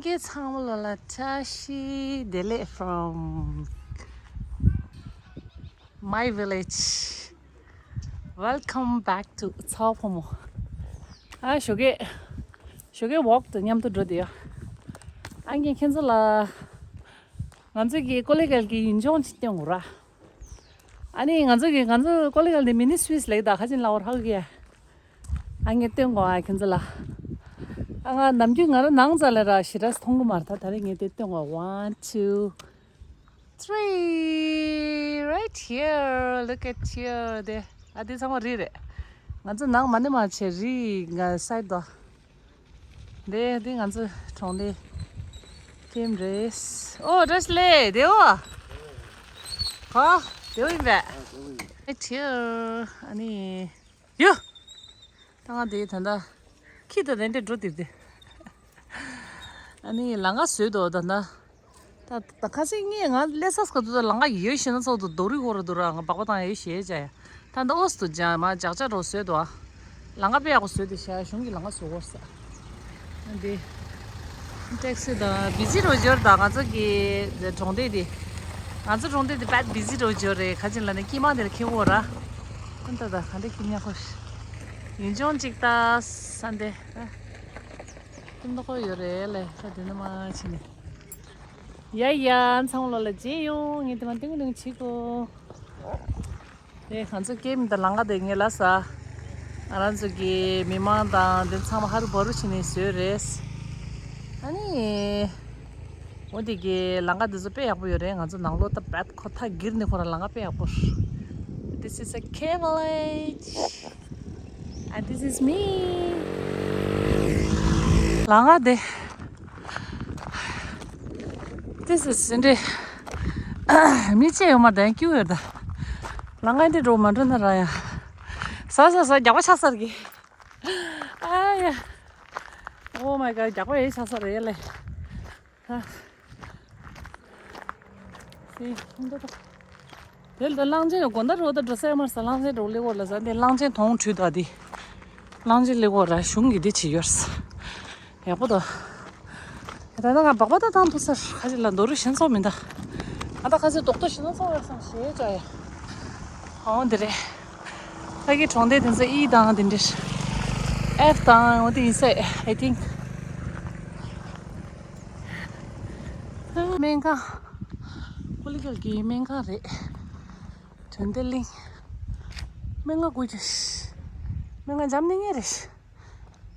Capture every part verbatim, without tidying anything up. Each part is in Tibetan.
ཁྱེད་ཚང་མ་ལ་བཀྲ་ཤིས་བདེ་ལེགས། From my village, welcome back to ཚ་བོ་ཕོ་མོ། ཨ་ཞོགས་ཀས་ཞོགས་ཀས་ཝོག་དང་མཉམ་དུ་འགྲོ་དེ་ཡོད། ཨ་ངས་ཁྱེད་ཚོ་ལ་ང་ཚོ་གི་ཀོ་ལི་གལ་གྱི་ཡུལ་ལྗོངས་ཅིག་སྟོན་དགོས་ར། ཨ་ནི་ང་ཚོ་གི་ང་ཚོ་ཀོ་ལི་གལ་དེ་མི་ནི་སུད་སི་ལེགས་ད་ཁ་ཅིན་ལ་བར་ཧ་གི། ཨ་ངས་སྟོན་གོ་ཨ་ཁྱེད་ཚོ་ལ། ཨ་ང་ནམ་རྒྱུན་ང་རང་ནང་ཙ་ལ་ར་ཞི་ར་མཐོང་གི་མ་རེད། ད་ད་རེས་ངས་དེ་སྟོན་གོ། One, two, three, right here, look at here. དེ་ཨ་དེ་ཚང་མ་རི་རེད། ང་ཚོ་ནང་མ་ནི་མ་བྱེད་རི་ང་སའི་དོ། དེ་དེ་ང་ཚོ་གྲོང་སྡེ་ཀེམ་རེད། ཨོ་བཀྲ་ཤིས་བདེ་ལེགས། དེ་འོ་ག་དེ་འོ་ཡིན་པས། ཨེ་ཁྱེད་ཨ་ནི། ཡོ། ད་ང་དེ་ད་ལྟ་ཁྱི་དང་དེ་འདྲ་འགྲོ་དེ་དེ། ཨ་ནི་ལམ་ཁ་བཟོས་འདུག་ད་ལྟ། ད་ད་ཁ་སང་ངས་ང་སླེབས་ས་སྐབས་དུ་ད་ལམ་ཁ་ཡོད་ཤེས་ན་ཚོགས་དུ་རྡོ་རིང་ཁོ་ར་འདུག་ར། ང་སྦག་སྦག་བཏང་ཡོད་ཤེས་བྱ་ཡ། ད་ལྟ་ཨོ་སི་དུ་ཇ་མ་ཇག་ཇག་རོ་བཟོས་འདུག་ཨ། ལམ་ཁ་དཔེ་ཡག་པོ་བཟོས་ཏེ་བཞག་གཞུང་གི་ལམ་ཁ་བཟོ་དགོས་ས། འདི། ཊེག་སི་དང་བི་ཟི་རུ་འབྱོར་དང་ང་ཚོ་གི་གྲོང་སྡེ་འདི། ང་ཚོ་གྲོང་སྡེ་འདི་དཔེ་བི་ཟི་རུ་འབྱོར་རེད། ཁ་ཅིག་ལ་ནི་སྐྱིད་མ་དེར་ཁེ་བོ་ར། ཨ་ད་ད་ག་འདྲ་སྐྱིད་ཉག་ཁོ། ཡུལ་ལྗོངས་གཅིག་ལྟ་ས་འདི། ཀུན་ཏུ་ཁོ་ཡོད་རེད་ལེ། ད་དེ་ནི་མ་ཕྱིན་ནས། ཡ་ཡ་ཚང་མ་ལོ་ལ་རྗེས་ཡོང་། ངས་དེ་མ་ཏིང་ཏིང་བྱེད་གོ། དེ་ང་ཚོ་སྐྱེམས་དང་ལམ་ཁ་དེ་ངས་ལ་ས། ང་རང་ཚོ་གི་མི་མང་དང་དེ་ཚང་མ་ཧ་རུ་བ་རུ་བྱས་ནས་བཟོས་རེད། ཨ་ནི། འོ་དེ་གི་ལམ་ཁ་དེ་ཚོ་དཔེ་ཡག་པོ་ཡོད་རེད། ང་ཚོ་ནང་ལོགས་ད་བད་ཁོ་ཐག་སྒེར་ནས་ཁོ་རང་ལམ་ཁ་དཔེ་ཡག་པོ། This is a K village. And this is me. ལམ་ཁ་དེ། This is འདི། མི་ཆེ་ཡོད་མ་དང་སྐྱུ་ཡོད་ད། ལམ་ཁ་འདི་འགྲོ་མ་འགྲོ་ན་ར་ཡ། ས་ས་ས་རྒྱག་པ་ཆགས་ས་རེད་གི། ཨ་ཡ། Oh my god རྒྱག་པ་ཡེ་ཆགས་ས་རེད་ལེ། ཧ། སི་ཧུང་ད་ད། དེ་ལ་གླང་ཆེན་དགོན་ད་རོ་ད་འགྲོ་སའི་མར་ས་གླང་ཆེན་འགྲོ་ལེ་གོ་ལ་ས་འདི་གླང་ཆེན་དོང་བྲུས་ད་འདི། གླང་ཆེན་ལེ་གོ་ར་གཞུང་གི་འདི་བྱེད་ཡོད་ས། ཡག་པོ་ད། ད་ད་ང་སྦག་སྦག་ད་བཏང་ཐུབ་ས་ཁ་ཅིག་ལ་རྡོ་རུ་ཞེན་ཚོགས་མི་འདའ། ང་ད་ཁ་ཅིག་རྡོག་རྡོག་ཞེན་ཚོགས་ཡོད་སམ་ཞེས་བྱ་ཡ། ཨོ་འདི་རེད། ད་གི་གྲོང་སྡེ་དེ་ཚོ་ཨི་དང་དེ་འདྲ། F དང་འོ་དེ་ཡིན་ས་I think། སྨན་ཁང་། ཀོ་ལི་གལ་གྱི་སྨན་ཁང་རེད། དོན་ལྡན་གླིང་། སྨན་ཁང་དགོས་ཀྱི། སྨན་ཁང་འཇམ་ནི་ངེས་རེད།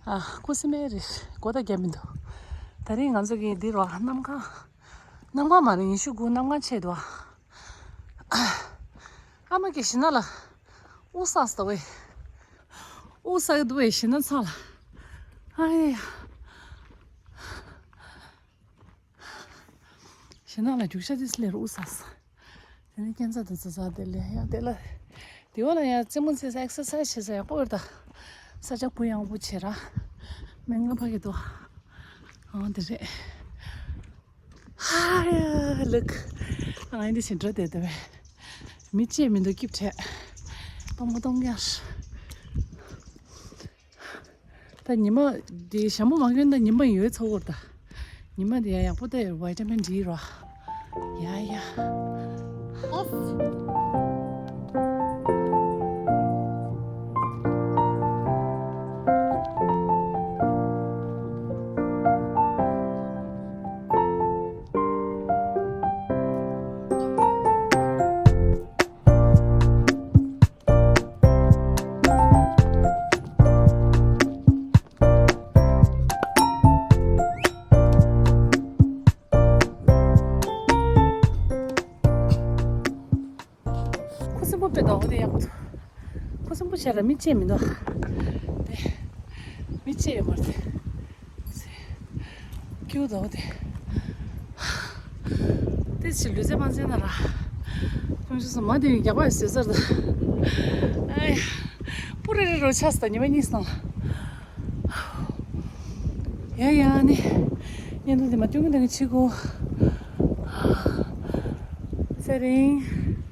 ཨ་ཁུ་སིམ་མེ་རེད། གོ་ད་རྒྱབ་མི་འདུག་ད་རིང་ང་ཚོ་གི་འདི་རུ་གནམ་གང་། གནམ་གང་མ་རེད། ཉི་ཤུ་དགུ་གནམ་གང་ཆེ་འདུག་ཨ་མ་གི་ཞི་ན་ལ། ཨུ་ས་སྟ་བེ། ཨུ་ས་གི་འདུག་བེ་ཞི་ན་ཚ་ལ། ཨ་ཡ་ཡ། ཞི་ན་ལ་རྒྱུག་ཤ་དེ་སི་ལེ་རུ་ཨུ་ས་ས། དེ་ནས་སྐྱེན་ཚ་དེ་ཚ་ཚ་དེ་ལེ་ཡ་དེ་ལ། དེ་བ་ལ་ཡ་རྩེད་མོ་རྩེ་ས་ཨེག་སར་སའི་སི་བྱེད་ས་ཡག་པོ་ཡོད་ད། ས་ཆ་གུ་ཡངས་པོ་བྱེད་ར། སྨན་ཁང་ཕ་གི་འདུག་ཨང་དེ་རེད། ཧ་ཡ་ལུག་ང་འདི་ཕྱིན་འགྲོ་དེ་དེ་བས། མི་ཅེས་མི་འདུག་སྐྱིབས་བྲལ། གཏོང་མ་གཏོང་ཡར། ད་ཉི་མ་འདི་ཞྭ་མོ་མ་གྱོན་ད་ཉི་མ་ཡོད་ཚོ་བོར་ད། ཉི་མ་འདི་ཡ་ཡག་པོ་ད་ཡོད་བི་ཊ་མིན་ཌི་རོ། ཡ་ཡ། ཁུ་སིམ་པོ་དཔེ་དོག་དེ་ཡག་པོ་འདུག་ཁུ་སིམ་པོ་བྱས་ལ་མི་ཅེས་མི་འདུག་དེ་མི་ཅེས་ཡོད་མ་རེད། ཀྱུ་དོག་དེ། དེ་ཕྱི་ལུས་རྩལ་མ་རྩལ་ན་ར། ཁོང་ཚོ་མ་དེ་རྒྱག་པ་ཟེར་ཟེར་ད། ཨ་ཡ། པུ་རེ་རེ་རོ་ཆགས་སོང་ད་ཉི་མ་གཉིས་སོང་ལ། ཡ་ཡ་ནི། ཉན་དུ་དེ་མ་ཏུང་གི་དང་ཆི་གོ། ཚེ་རིང་།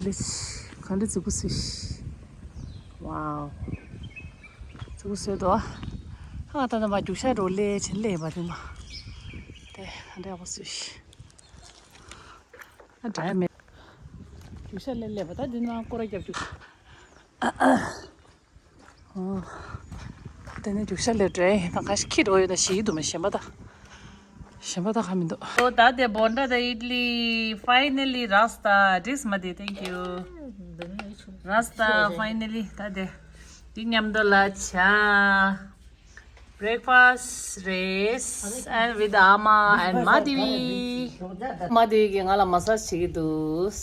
ལེ་ཤི། ག་འདྲ་ཙི་གུ་སི། ཝའོ། ཙི་གུ་སི་དོ། ཧ་ད་ད་མ་རྒྱུག་ཤ་རོ་ལེ་ཆེན་ལེ་བ་དེ་མ། དེ། ད་འདྲ་བ་སུ་ཤི། ཨ་འདྲ་མེད། རྒྱུག་ཤར་ལས་སླེབས་པ་ད་འདི་ནང་སྐོར་ར་རྒྱབ་རྒྱུག་ཨོ། ད་དེ་ནས་རྒྱུག་ཤར་ལས་འདྲ་ཡིན་ན་ག་ཤི་ཁྱི་འགྲོ་ཡོད་ན་ཤི་ཡི་འདུག་མ་གཞན་པ་ད། གཞན་པ་ད་ག་མི་འདུག་ཨོ་ད་དེ་བོན་ཌ་དང་ཨིཌ་ལི། Finally ར་སྟ་འགྲིགས་མ་དེ། Thank you ར་སྟ། Finally ད་དེ་འདི་མཉམ་དུ་ལ་ཆ། Breakfast རེད། And with ཨ་མ་and མ་དེ་བི། མ་དེ་བི་གིས་ང་ལ་མ་སཱཇ་བྱེད་ཀྱི་འདུག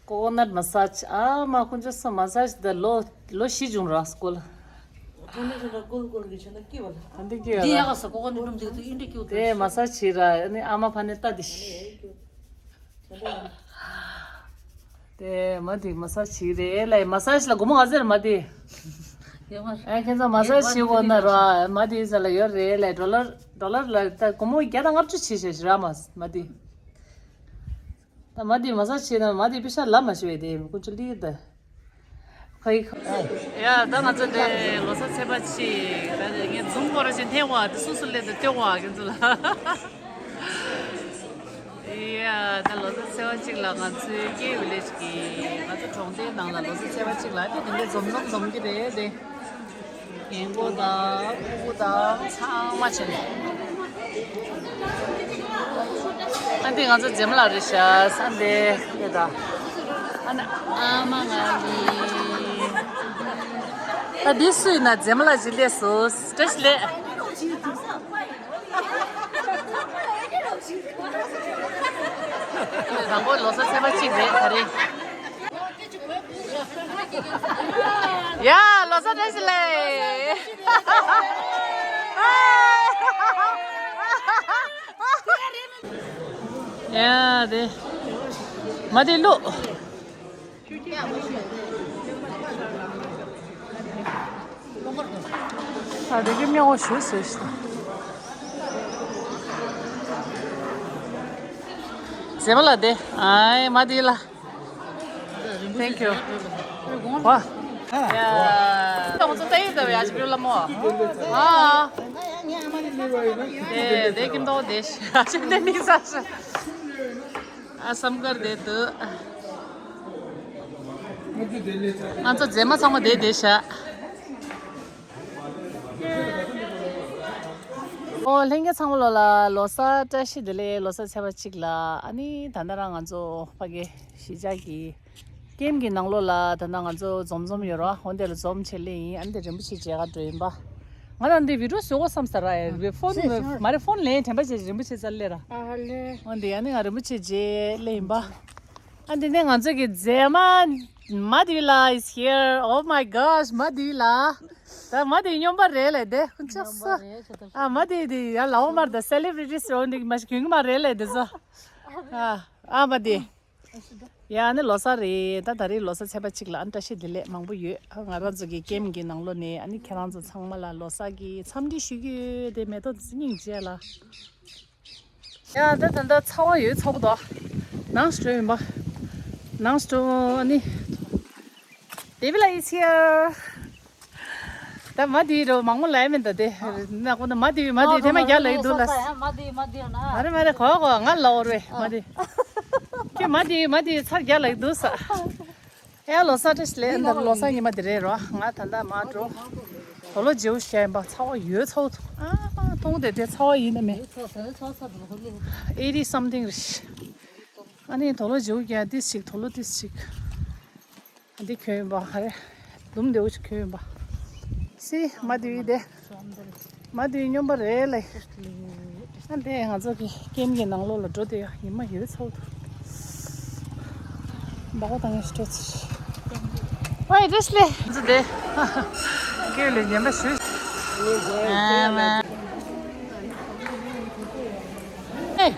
Coconut massage. ཨ་མ་ཁོང་ཚོ་མ་སཱཇ་ད་ལོ་ལོ་བཞི་བྱུང་ར་སྐོལ། ཨ་འདི་ཀྱི་འདི་ཡག་སོ་ཀོ་ཀོ་ནི་ཀྲུམ་ཅིག་ཏུ་ཨིན་འདྲ་ཀྱུ་དེ་མ་སཱཇ་བྱེད་ར་ཨ་ནི་ཨ་མ་ཕ་ནི་ལྟ་དེ་ཤི། དེ་མ་དེ་མ་སཱཇ་བྱེད་རེད་ལ། མ་སཱཇ་ལ་སྒོར་མོ་ག་ཚོད་རེད་མ་དེ། ཨ་ཁྱེད་ཚོ་མ་སཱཇ་བྱེད་དགོས་ན་ར་མ་དེ་ས་ལ་ཡོད་རེད་ལ། ཌོ་ལར་ཌོ་ལར་ལ་ད་སྒོར་མོ་བརྒྱ་དང་ལྔ་བཅུ་བྱེད་ཤག་ར་མ་མ་དེ། ད་མ་དེ་མ་སཱཇ་བྱེད་ན་མ་དེ་པེ་ཤ་ལ་མ་ཤི་བས་དེ་ཀུན་ཆུ་ལི་ད། ཁ་ཡི་ཁ། ཡ་ད་ང་ཚོ་དེ་ལོ་གསར་ཚེས་པ་གཅིག་ད་དེ་ངས་འཛུམ་སྐོར་ར་ཞིག་འཐེན་བ་དེ་སུ་སུ་སླེབས་དེ་ལྟོས་བ་ཁྱེད་ཚོ་ལ། ཡ་ད་ལོ་གསར་ཚེས་པ་གཅིག་ལ་ང་ཚོའི་ཀེ་ཝི་ལེ་ཇི་གི་ང་ཚོ་གྲོང་སྡེའི་ནང་ལ་ལོ་གསར་ཚེས་པ་གཅིག་ལ་དེ་དེ་འདྲའི་འཛོམས་འཛོམས་འཛོམས་ཀྱི་རེད་དེ། རྒན་གོག་དང་ཕྲུ་གུ་དང་ཚང་མ་བྱས་ནས། ཨ་འདི་ང་ཚོ་རྗེས་མ་ལ་རེད་ཤག་ཨ་འདི་དེ་དང་། ཨ་ན་ཨ་མ་ང་གི། ད་འདི་སུ་ཡིན་ན་རྗེས་མ་ལ་ཇི་ལས་སུ་བཀྲ་ཤིས་བདེ་ལེགས། དང་པོ་ལོ་གསར་ཚེས་པ་གཅིག་རེད་ད་རེད། ཡ་ལོ་གསར་བཀྲ་ཤིས་བདེ་ལེགས། ཡ་དེ་མ་དེ་ལུ། ཨ་དེ་གི་མེ་འོ་ཞུ་ཟེར་ཤི། ཟེར་བ་ལ་དེ་ཨའི་མ་དེ་ལ། Thank you. ཝ། ཡ། ང་ཚོ་ལྟ་ཡི་ད་བ་ཡ་ཅི་བེ་ལ་མོ། ཨ། དེ་དེ་ཀིམ་ཏོ་དེ་ཤ་ཅི་དེ་ནི་ས་ཤ། ཨ་བསམ་དཀར་དེ་དུ། ང་ཚོ་རྗེས་མ་ཚང་མ་དེ་དེ་ཤ། ཨོ་ལྷན་རྒྱས་ཚང་མ་ལོ་ལ་ལོ་གསར་བཀྲ་ཤིས་བདེ་ལེགས། ལོ་གསར་ཚེས་པ་གཅིག་ལ་ཨ་ནི་ད་ལྟ་རང་ང་ཚོ་ཕ་གི་གཞིས་ཆགས་ཀྱི་ཀེམ་གྱི་ནང་ལོགས་ལ་ད་ལྟ་ང་ཚོ་འཛོམས་འཛོམས་ཡོད་ར། འོན་ཏེ་ལ་འཛོམས་ཆེད་ལས་ཡིན། ཨ་ནི་དེ་རིན་པོ་ཆེ་མཇལ་ག་འགྲོ་ཡིན་པ། ང་རང་འདི་བི་ཌིའོ་བཟོ་དགོས་བསམ་ས་ར་ཡ་ཕོན་མ་རེད། ཕོན་ལེན་དྲན་པ་བྱས་རིན་པོ་ཆེ་རྩར་སླེབས་ར། འོན་ཏེ་ཨ་ནི་ང་རིན་པོ་ཆེ་མཇལ་སླེབས་ཡིན་པ། ཨ་འདི་ནས་ང་ཚོ་གི་མཛེས་མ་མ་དི་ལ་is here. Oh my gosh, མ་དི་ལ། ད་མ་དི་སྨྱོན་པ་རེད་ལས་དེ་ཁོང་ཆགས་སོ། ཨ་མ་དི་དི་ཡ་ལའོ་མར་ད་སེ་ལེབ་རི་ཊི་སི་འོ་འདི་མ་ཞིག་གྱོན་གི་མ་རེད་ལས་དེ་ཚོ། ཨ་ཨ་མ་དི། ཡ་ཨ་ནི་ལོ་གསར་རེད། ད་ད་རེས་ལོ་གསར་ཚེས་པ་གཅིག་ལ་ཨ་ནི་བཀྲ་ཤིས་བདེ་ལེགས་མང་པོ་ཡོད། ཨ་ང་རང་ཚོ་གི་ཀེམ་གི་ནང་ལོགས་ནས་ཨ་ནི་ཁྱེད་རང་ཚོ་ཚང་མ་ལ་ལོ་གསར་གི་འཚམས་འདྲི་ཞུ་གི་ཡོད་དེ་མེ་ཏོག་དེ་ཚོ་སྙིང་རྗེ་ལ། ཡ་ད་ད་ད་ཚ་བ་ཡོད་ཚོགས་དོ། ནང་སྤྲོ་ཡིན་པ། ནང་སྤྲོ་ཨ་ནི། Devila is here. ད་མ་དི་རོ་མང་མོ་ལའི་མིན་ད་དེ། ན་ཁོ་ན་མ་དི་མ་དི་དེ་མ་རྒྱ་ལའི་དུ་ལ། མ་དི་མ་དི་ན། ཨ་རེ་མ་རེ་གོ་གོ་ང་ལའོ་རེ་མ་དི། ཁྱོད་མ་དི་མ་དི་ཚར་རྒྱ་ལའི་དུ་ས། ཨེ་ལོ་གསར་བཀྲ་ཤིས་བདེ་ལེགས། ལོ་གསར་ཉི་མ་དེ་རེད་རོ། ང་ད་ལྟ་མ་འགྲོ། དོ་ལོ་རྗེའུ་ཤ་ཡིན་པ་ཚ་བ་ཡོད་ཚ་བ་ཐུག་ཨ་མཐོང་དེ་དེ་ཚ་བ་ཡིན་ན་མེད། eighty something རེད། ཨ་ནི་དོ་ལོ་རྗེའུ་རྒྱ་ཏིས་ཅིག་དོ་ལོ་ཏིས་ཅིག་ཨ་འདི་གྱོན་ཡིན་པ་ཧ་རེ། ལྡུམ་དེའུ་ཅིག་གྱོན་ཡིན་པ། སི་མ་དེ་བི་དེ། མ་དེ་སྨྱོན་པ་རེད་ལེ། ཨ་འདི་ང་ཚོ་གི་ཀེམ་གྱི་ནང་ལོགས་ལ་འགྲོ་དེ་ཡ་ཉི་མ་ཡོད་ཚོགས་དུ། འབག་བཏང་ཡ་སྤྲོད་ཚེ། ཝའི་རེས་ལེ། ང་ཚོ་དེ། ཀེ་ལེ་ཉན་པ་ཞུ། ཨེ།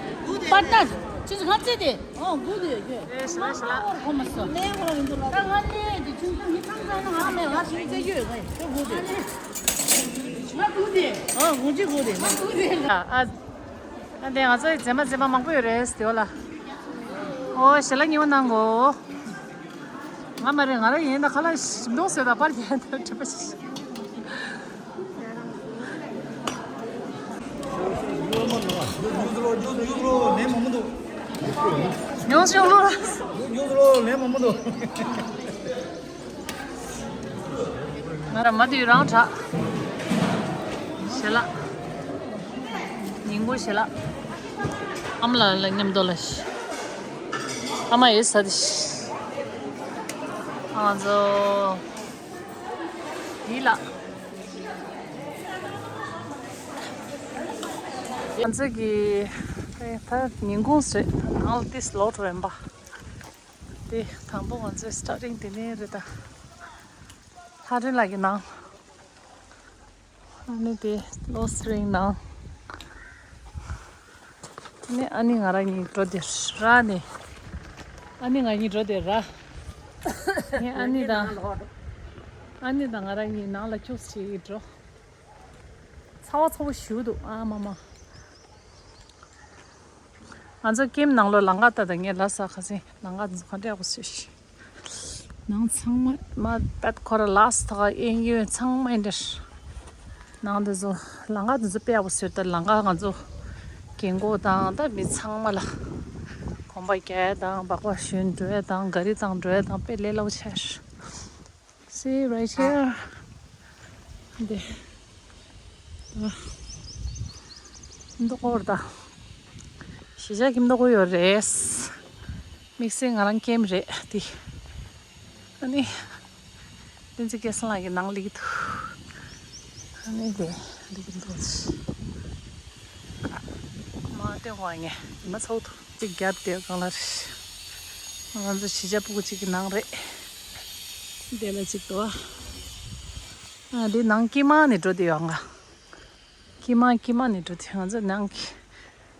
པར་ཏར། ཅི་ཟིག་ཧ་ཙེ་དེ། ཨོ་དགུ་དེ་ཡོད། ཨེ་ཤ་ཤ། ཨོ་ཧོ་མ་སོ། ལེ་ཧོ་ར་མི་འདུག་ལ། ད་ང་ལེ་དེ་ཆུང་ཆུང་མི་ཚང་ཚང་ན་ང་མེད་ང་ཞིག་རྩེ་རྒྱུ་ཡོད་ང་ཡོད་དགུ་དེ། ང་དགུ་དེ། ཨོ་དགུ་ཅི་དགུ་དེ་ང་དགུ་དེ། ཨ་ཨ་འདི་ང་ཚོ་ཡི་མཛེས་མ་མཛེས་མ་མང་པོ་ཡོད་རེད་དེ་འོ་ལ། ཨོ་ཞལ་ལག་ཉེ་བོ་གནང་གོ། ང་མ་རེད་ང་རང་ཡིན་ད་ཁ་ལག་ཞིམ་མདོག་བཟོས་ད་པར་རྒྱག་ད་གྲིབ་པ་ཞིག་ཉུང་ཉུང་ལོ། ཉུང་ཉུང་ལོ། ལན་མང་པོ་འདུག་ཉུང་ཉུང་ལོ། ལན་མང་པོ་འདུག་ང་རང་མ་དུས་རང་དྲག་ཞལ་ལག་ཉིན་གུང་ཞལ་ལག་ཨ་མ་ལགས་ལ་མཉམ་དུ་ལ་ཤི། ཨ་མ་ཡོད་ས་དེ་ཤི། ང་ཚོ་འདི་ལ། ང་ཚོ་གི་ད་ཉིན་གུང་ཟེར་ནང་ལ་ཏིས་ལོག་འགྲོ་ཡིན་པ། དེ་དང་པོ་ང་ཚོའི་སི་ཊར་ཊིང་དེ་ནས་རེད་ད། ལྷ་སྒྲོན་ལགས་ཀྱི་ནང་། ཨ་ནི་དེ་ལོ་སི་རིང་ནང་། ཨ་ནི་ཨ་ནི་ང་རང་གཉིས་འགྲོ་དེ་ར་ནས། ཨ་ནི་ང་གཉིས་འགྲོ་དེ་ར། ངས་ཨ་ནི་དང་། ཨ་ནི་དང་ང་རང་གཉིས་ནང་ལ་ཁྱུག་ཙམ་བྱེད་ཀྱི་འགྲོ། ཚ་བ་ཚ་བོ་ཞེ་པོ་འདུག་ཨ་མ་མ། ང་ཚོ་ཀེམ་ནང་ལོགས་ལམ་ཁ་ལྟ་དང་ངས་ལབ་ས་ཁ་སང་ལམ་ཁ་འཛུགས་ག་འདྲ་ཡག་པོ་བཟོས་ཤིག་ནང་ཚང་མ་མ་པད་ཁོ་ར་ལགས་ཐོག་གཡས་གཡོན་ཚང་མ་ཡིན་འདྲ། ནང་དེ་ཚོ་ལམ་ཁ་དེ་ཚོ་དཔེ་ཡག་པོ་བཟོས་ད་ལམ་ཁ་ང་ཚོ་རྒན་གོག་དང་ད་མི་ཚང་མ་ལ་གོམ་པ་རྒྱག་ཡ་དང་སྦག་སྦག་ཞོན་འགྲོ་ཡ་དང་ག་རི་དང་འགྲོ་ཡ་དང་དཔེ་ལས་སླ་པོ་ཆགས། See right here. འདི། ཨ། མདོ་སྐོར་ད། གཞིས་ཆགས་ཀྱི་མདོ་སྐོར་ཡོད་རེད། དམིགས་བསལ་ང་རང་ཀེམ་རེད་འདི། ཨ་ནི། བསྟན་འཛིན་སྐལ་བཟང་ལགས་ཀྱི་ནང་སླེབས་ཀྱི་འདུག་ཨ་ནི་དེ་སླེབས་ཀྱི་འདུག་མ་སྟོན་དགོས་ངས་མ་ཚོགས་འདུག་གཅིག་བརྒྱབ་བསྡད་གང་ལ་རེད། ང་ཚོ་གཞིས་ཆགས་སྤུ་གུ་གཅིག་གི་ནང་རེད། དེ་ལ་གཅིག་འདུག་ཨ་འདི་ནང་དཀྱིལ་མ་ནས་འགྲོ་བསྡད་ཡོད་ང་། དཀྱིལ་མ་དཀྱིལ་མ་ནས་འགྲོ་དེ་ང་ཚོ་ནང་གི་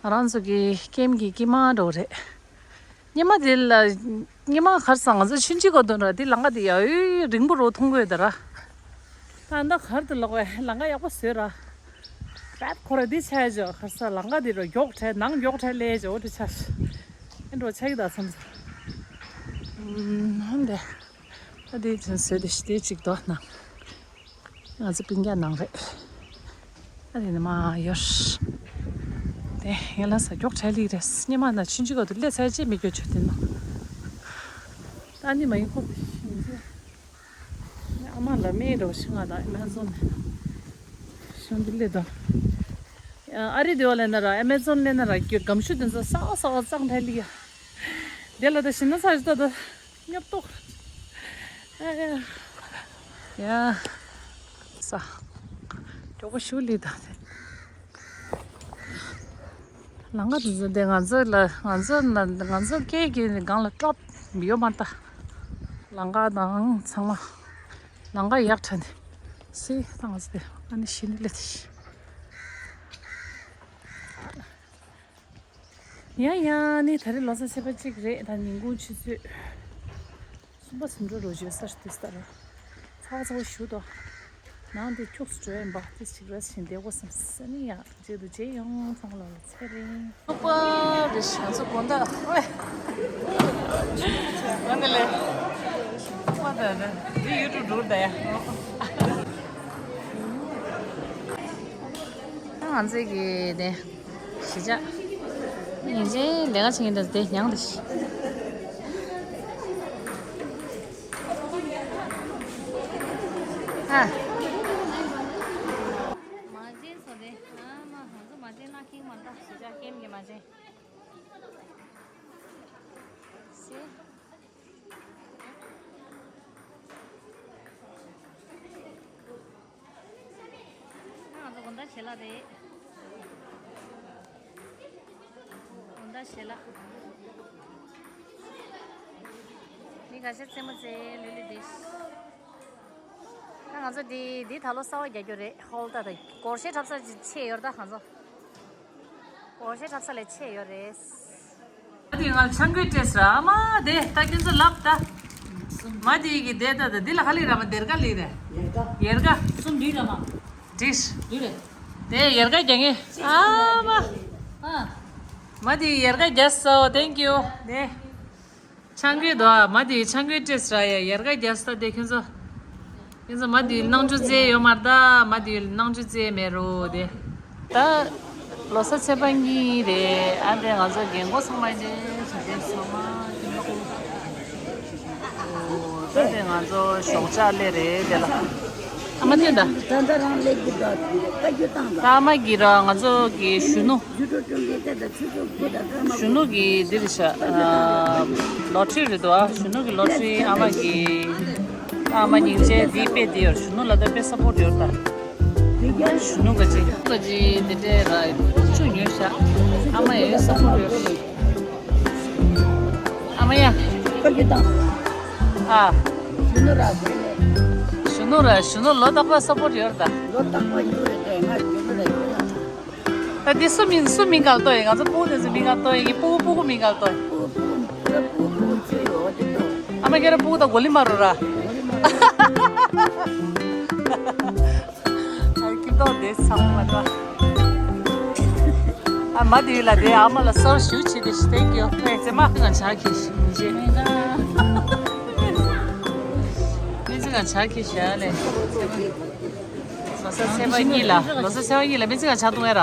ང་རང་ཚོ་གི་ཀེམ་གི་དཀྱིལ་མ་འགྲོ་རེད། སྙེ་མ་དེ་ལ་སྙེ་མ་གར་སང་ང་ཚོ་ཆུན་ཅི་གོ་དོན་ར་དེ་ལམ་ཁ་དེ་ཡ་ཡོ་རིང་པོ་རོ་མཐོང་གི་ཡོད་ད་ར། ད་ད་གར་དུ་ལོག་བས་ལམ་ཁ་ཡག་པོ་བཟོས་ར། རྦད་ཁོ་ར་དེ་ཆ་ཡ་ཇོ་གར་ས་ལམ་ཁ་དེ་རོ་མགྱོགས་བྲལ་ནང་མགྱོགས་བྲལ་ལས་ཇོ་འོ་དེ་ཆ་ཨེ་འགྲོ་ཆ་གི་ད་སོང་ས། ཧམ་དེ། ད་དེ་ཚོ་བཟོས་དེ་ཞི་དེ་གཅིག་དོ་ན། ང་ཚོ་སྤུན་ཀྱག་ནང་རེད། ཨ་རེ་ནི་མ་ཡོར། དེ་ཡན་ལ་ས་མགྱོགས་བྲལ་ལི་རེད། སྙེ་མ་ན་ཆུན་ཆུ་ག་དུ་སླེ་ཚར་རྗེས་མི་དགོས་ཆོད་དེ་ནོ། ཨ་ནི་མ་ཡིན་ཁོ་ཨ་མ་ལ་མེད་རོ་ཤི་ང་དང་ཨེ་མ་ཛོན་ནས་ཤོང་དུ་སླེ་དང་། ཨ་རི་དེ་བ་ལས་ན་ར་ཨེ་མ་ཛོན་ལས་ན་ར་གི་སྒམ་ཤུ་དེ་ཚོ་ས་ས་གཙང་བྲལ་ལི་ཡ། དེ་ལ་ད་ཤི་ན་ས་ཞི་ད་ད། ཉོབ་ཏོག་ཡ། ས། མགྱོགས་པོ་ཞུ་ལི་ད། ལམ་ཁ་དེ་ཚོ་དེ་ང་ཚོ་ལ་ང་ཚོ་ན་ང་ཚོ་སྐད་ཀྱི་སྒང་ལ་ཀྲོབ་ཡོད་མ་ད། ལམ་ཁ་དང་ཚང་མ། ལམ་ཁ་ཡག་ཕྲ་ནི། སི་ད་ང་ཚོ་དེ་ཨ་ནི་ཤི་ནི་ལེ་དེ་ཤི། ཡ་ཡ་ནི་ད་རེས་ལོ་གསར་ཚེས་པ་གཅིག་རེད་ད་ཉིན་གུང་ཆུ་ཚོད་གསུམ་པ་ཟིན་འགྲོ་རོ་བརྗོད་གསར་དུས་ལྟར་ཚ་བ་ཚ་བོ་ཞུ་དོ། ནང་དེ་ཁྱུག་སུ་འགྲོ་ཡིན་པ་དེ་གཅིག་ར་ཞིང་བདེ་གོ་བསམ་ས་ནི་ཡ་མཇལ་དུ་མཇལ་ཡོང་ཚང་ལ་ཚེ་རིང་ཐུག་པ་རེ་ཞང་ཚོ་དགོང་དག་ཨོའི་ཨ་ནི་ལེ་ཐུག་པ་ད་ར་འདི་ཡུ་ཊུབ་འགྲོ་ད་ཡ། ང་ཚོས་ཀྱི་དེ། གཞིས་ཆགས། ཉིན་རྗེས་ལས་ཀ་བྱེད་མཁན་དེ་ཉང་དེ་ཤི། ཨ། མ་བྱན་སོ་དེ། ཨ་མ་ང་ཚོ་མ་བྱན་ན་ཁེངས་མ་འདྲ་གཞིས་ཆགས་ཀེམ་གྱི་མ་བྱན། སི། ང་ཚོ་དགོང་དག་ཞལ་ལག་རེད། དགོང་དག་ཞལ་ལག་མི་ཁ་ཤས་རྩེད་མོ་རྩེ་ལུས་ལུས་འདི། ད་ང་ཚོ་འདི་འདི་ད་ལོ་གསར་པ་རྒྱག་རྒྱུ་རེད་ཧོལ་ད་ད་སྒོར་གཞས་འཁྲབ་ས་ཅིག་ཆེ་ཡོད་ད་ང་ཚོ། སྒོར་གཞས་འཁྲབ་ས་ལས་ཆེ་ཡོད་རེད། མ་དེ་ང་ལ་ཆང་གོས་སྤྲད་ཟེར་ཨ་མ་དེ་ད་ཁྱོད་ཚོ་ལབ་ད། མ་དེ་གི་དེ་ད་ད་འདི་ལ་ཁ་ལི་ར་མ་དེར་ཀ་ལི་རེད། ཡར་ཀ། གསུམ་འདུས་ར་མ། འདྲིས། འདུས་རེད། དེ་ཡར་ཀ་རྒྱག་ངེས་ཨ་མ། ཨ། མ་དེ་ཡར་ཀ་རྒྱག་སོ་thank you དེ། ཆང་གོས་དོ་ཨ་མ་དེ་ཆང་གོས་སྤྲད་ཟེར་ཡ་ཡར་ཀ་རྒྱག་ས་དེ་ཁྱོད་ཚོ། ཁྱེད་ཚོ་མ་དེ་ནང་ཆུ་རྩེ་ཡོད་མ་རེད་ད། མ་དེ་ནང་ཆུ་རྩེ་མེད་རོ་དེ། ད། ལོ་གསར་ཚེས་པ་གཉིས་རེད། ཨ་འདྲེ་ང་ཚོ་རྒན་གོག་ཚང་མ་འདྲེ་བྱ་དེ་ཚང་མ་ཀྱི་ལོ། ད་དེ་ང་ཚོ་ཞོགས་ཇ་སླེབས་རེད་དེ་ལ། ཨ་མ་ཐོན་ད། ད་ལྟ་རང་སླེབས་ཀྱི་འདུག་ད་རྒྱུ་བཏང་ད། ད་ཨ་མ་གི་ར་ང་ཚོ་གི་གཞོན་ནུ། ཡུ་ཊུབ་སྟོན་མཁན་དེ་དང་ཆུ་ཚོད་དགུ་དང་སྐར་མ་གཞོན་ནུ་གི་འདི་རེད་ཤག་ལོ་ཊ་རི་རེད་འདུག་ཨ་གཞོན་ནུ་གི་ལོ་ཊ་རི། ཨ་མ་གི་ཨ་མ་སྙིང་རྗེ་འདི་དཔེ་འདི་ཡོད། གཞོན་ནུ་ལ་ད་དཔེ་སཔོར་ཊ་ཡོད་ད། གཞོན་ནུ་ག་ཅི་ག་ཅི་འདི་འདྲའི་ར་ཅུ་ཉོས་ཤག་ཨ་མ་ཡ་ཡོད་སཔོར་ཊ་ཡོད། ཨ་མ་ཡ། ཁ་རྒྱུ་དང་། ཨ། གཞོན་ནུ་ར་དགོས་ནས། གཞོན་ནུ་ར་གཞོན་ནུ་ལོ་རྟག་པར་སཔོར་ཊ་ཡོད་ད། ལོ་རྟག་པར་ཡོད་རེད་དེ་ང་གཞོན་ནུ་ར་ཡོད་ད། ད་འདི་སུ་མིན་སུ་མིན་གལ་ཏོ་ཡིན། ང་ཚོ་སྤུ་གུ་དེ་ཚོ་མིན་གལ་ཏོ་ཡིན། སྤུ་གུ་སྤུ་གུ་མིན་གལ་ཏོ་ཡིན། སྤུ་གུ་སྤུ་གུ་སྤུ་གུ་སྤུ་གུ་ཚོ་ཡོད་དེ་ཏོ། ཨ་མ་ཁྱེད་རང་སྤུ་གུ་དང་གོ་ལི་མ་རུ་ར། ཨ་ཀི་ཏོ་དེ་ཚང་མ་ད། ཨ་མ་དེ་ལ་དེ་ཨ་མ་ལ་གསར་ཞུ་བྱེད་དེ་ཤི་ཐེང་ཀྱུ། ཨེ་ཙེ་མ་ང་ཆ་ཁྱེར་ཤི་མི་བྱེད། མི་ཚེ་ང་ཆ་ཁྱེར་ཤི་ཨ་ལེ། ལོ་གསར་ཚེས་པ་གཉིས་ལ། ལོ་གསར་ཚེས་པ་གཉིས་ལ་མི་ཚེ་ང་ཆ་བཏུང་ཨེ་ར།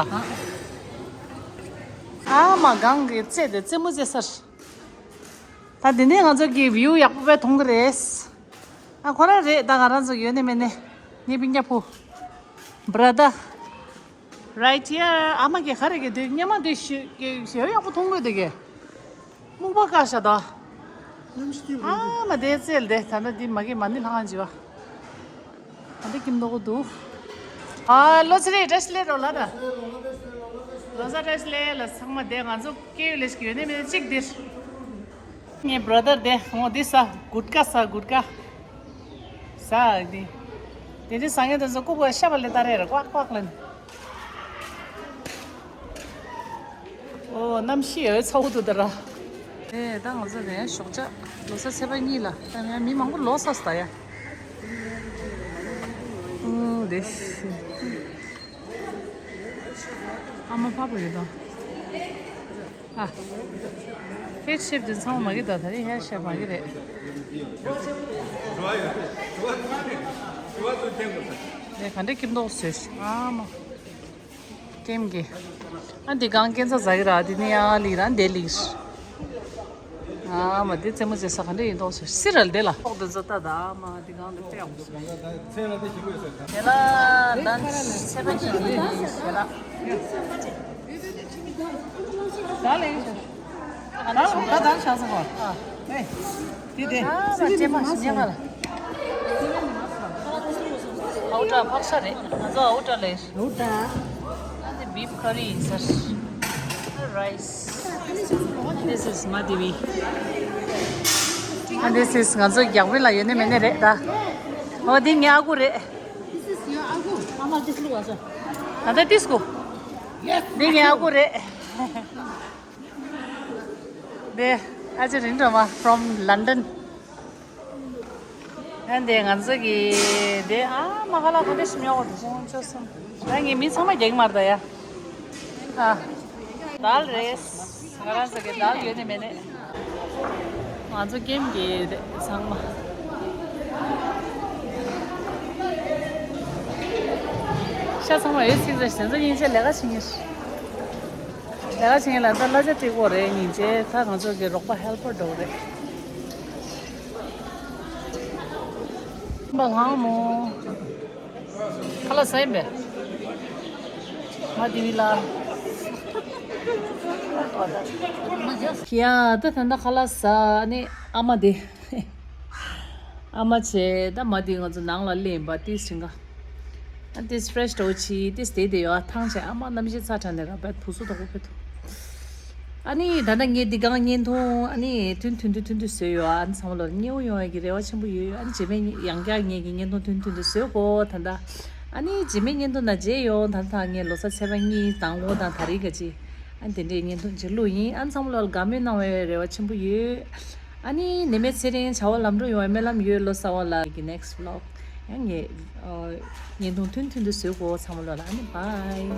ཨ་མ་གང་གི་རྩེ་དེ་རྩེད་མོ་རྩེ་སར། ད་འདི་ནས་ང་ཚོ་གི་བིའུ་ཡག་པོ་དཔེ་མཐོང་གི་རེད། ཨ་ཁོ་རང་རེད། ད་ང་རང་ཚོ་ཡོད་ནི་མེད་ནི། ངའི་སྤུན་ཀྱག་བུ། Brother, right here. ཨ་མ་གི་ག་རེ་གི་དུས་སྙེ་མ་དུས་ཞུ་གི་ཞེ་ཡག་པོ་མཐོང་གི་འདུག་གི་སྨུག་པ་བཀག་ཤ་ད། ཨ་མ་དེ་རྩེད་དེ་ད་ལྟ་འདི་མ་གི་མ་ནི་ལྷང་ང་འཇི་བ། ཨ་འདི་ཀིམ་འདོག་གོ་འདུག་ཨ་ལོ་ཚེ་རིང་བཀྲ་ཤིས་བདེ་ལེགས་རོ་ལ་ད། ལོ་གསར་བཀྲ་ཤིས་བདེ་ལེགས་ལ་ཚང་མ་དེ་ང་ཚོ་སྐྱེ་ཡུལ་ལས་ཤིག་ཡོད་ནི་མེད་ནི་གཅིག་འདིར། ངའི་brother་དེ་ངོ་འདི་ས་གུད་ཀ་ས་གུད་ཀ་ས་འདི། དེ་འདྲའི་ས་ངན་དེ་ཚོ་ལྐུགས་པ་ཤ་བ་ལས་ལྟ་རེད་ར་ཀོག་ཀོག་ལན། ཨོ་གནམ་གཤིས་ཡོད་ཚ་བོ་འདུག་ད་ར། ཨེ་ད་ང་ཚོ་ནས་ཞོགས་ཇ་ལོ་གསར་ཚེས་པ་གཉིས་ལ་ད་ཡང་མི་མང་པོ་ལོག་ས་སོང་ད་ཡ། ཨོ་དེ་ཤི། ཨ་མ་ཕ་བུ་ཡོད་དོ། ཨ། ཧེད་ཤེབ་དེ་ཚང་མ་མ་གི་ད་ད་རེད་ཧེད་ཤེབ་མ་གི་རེད། དེ་ག་འདྲའི་ཀིམ་འདོག་བཟོས་ཤི་ཨ་མ། ཀེམ་གི། ཨ་འདི་གང་ཀེན་ས་ཟ་གི་ར་འདི་ནི་ཡང་ལིག་ར་འདི་ལིག་ཨ་མ་འདི་རྩེད་མོ་རྩེ་ས་ག་འདྲ་ཡིན་མདོག་ཟེར་སི་རལ་འདི་ལ་ཕོག་འདི་ཚོ་ལྟ་ད་ཨ་མ་འདི་གང་འདི་དཔེ་ཡག་པོ་འདུག་དེ་ལ་ལན་ཆི་ཚེས་པ་གཅིག་ཡིན་དེ་ལ། ད་ལེན་ད་ད་ཆགས་སོང་ཨ། ཨ་ནི་ཇེ་མ་ཞིག་ཉེ་མ་ལ། ཨའུ་ཏྲ་ཕག་ཤ་རེད། ང་ཚོ་ཨའུ་ཏྲ་ལས། ཨའུ་ཏྲ། ཨ་ནི་བིབ་ཁ་རི་ཡིན་ས། རའི་སི། This is མ་དི་བི། ཨ་this is ང་ཚོ་རྒྱག་པི་ལ་ཡོད་ནི་མེད་ནི་རེད་ད། ཨོ་འདི་ངའི་ཨ་ཁུ་རེད། This is your uncle. ཨ་མ་ཏིས་ལུ་བ་ས། ད་ལྟ་ཏིས་ཀོ། འདི་ངའི་ཨ་ཁུ་རེད། དེ་ཨ་ཅེ་རིན་སྒྲོལ་མ་from London། ཨ་འདི་ང་ཚོ་གི་དེ་ཨ་མ་ཁ་ལག་ག་འདྲ་ཞིམ་ཡོད་དེ་ཅུང་ཅོ་སོང་། ད་ངའི་མི་ཚང་མ་རྒྱག་མར་ད་ཡ། ཨ། དལ་རེད། ང་རང་ཚོ་གི་དལ་ཡོད་ནི་མེད་ནི། ང་ཚོ་ཀེམ་གི་རེད་ཚང་མ། ཤ་ཚང་མ་ཡོད་ཚིག་རེད་ཟེར་ཚོ་ཡིན་ཆེ་ལས་ཀ་བྱེད་ངེས། ལས་ཀ་བྱེད་ལ་ད་གླ་ཆ་སྤྲད་དགོས་རེད་སྙིང་རྗེ། ད་ང་ཚོ་གི་རོགས་པ་ཧེལ་པར་འགྲོ་གི་རེད། པ་ངང་མོ། ཁ་ལག་ཟ་ཡིན་པས། མ་དེ་བི་ལ། ཡ་ད་ད་ད་ཁ་ལག་ཟ་ནི་ཨ་མ་དེ། ཨ་མ་བྱས་ད་མ་དེ་ང་ཚོ་ནང་ལ་སླེབས་པ་ཏིས་ཞིང་ག་ཨ་ཏིས་ཕྲེ་ཤི་འགྲོ་ཆི་ཏིས་དེ་དེ་ཡོད་ཨ་ཐང་བྱས་ཨ་མ་གནམ་གཤིས་ཚ་དྲགས་ནས་ར་བད་བུ་སུ་དོག་པོ་ཕེ་ཐུ། ཨ་ནི་ད་ལྟ་ངས་འདི་གང་བརྙན་ཐུང་ཨ་ནི་ཐུན་ཐུན་དུ་ཐུན་དུ་བཟོས་ཡོད་ཨ་ནི་ཚང་མ་ལོ་མཉེས་པོ་ཡོང་ཡ་གི་རེ་བ་ཆེན་པོ་ཡོད། ཨ་ནི་རྗེས་མའི་ཡང་བསྐྱར་ངས་ཀྱི་བརྙན་ཐུང་ཐུན་ཐུན་དུ་བཟོས་གོ་ད་ལྟ། ཨ་ནི་རྗེས་མའི་བརྙན་ཐུང་ན་མཇལ་ཡོང་། ད་ལྟ་ངས་ལོ་གསར་ཚེས་པ་གཉིས་དང་པོ་དང་ད་རེས་ག་ཅི། ཨ་ནི་དེ་འདྲའི་བརྙན་ཐུང་ཅིག་བླུགས་ཡིན། ཨ་ནི་ཚང་མ་ལོ་ལ་དགའ་མོས་གནང་བའི་རེ་བ་ཆེན་པོ་ཡོད། ཨ་ནི་ནད་མེད་ཚེ་རིང་བྱ་བ་ལམ་འགྲོ་ཡོང་བའི་སྨོན་ལམ་ཡོད། ལོ་གསར་བ་ལ་གི་next vlog ཡང་ངས་ཨ་བརྙན་ཐུང་ཐུན་ཐུན་དུ་བཟོས་གོ་ཚང་མ་ལོ་ལ་ཨ་ནི་bye།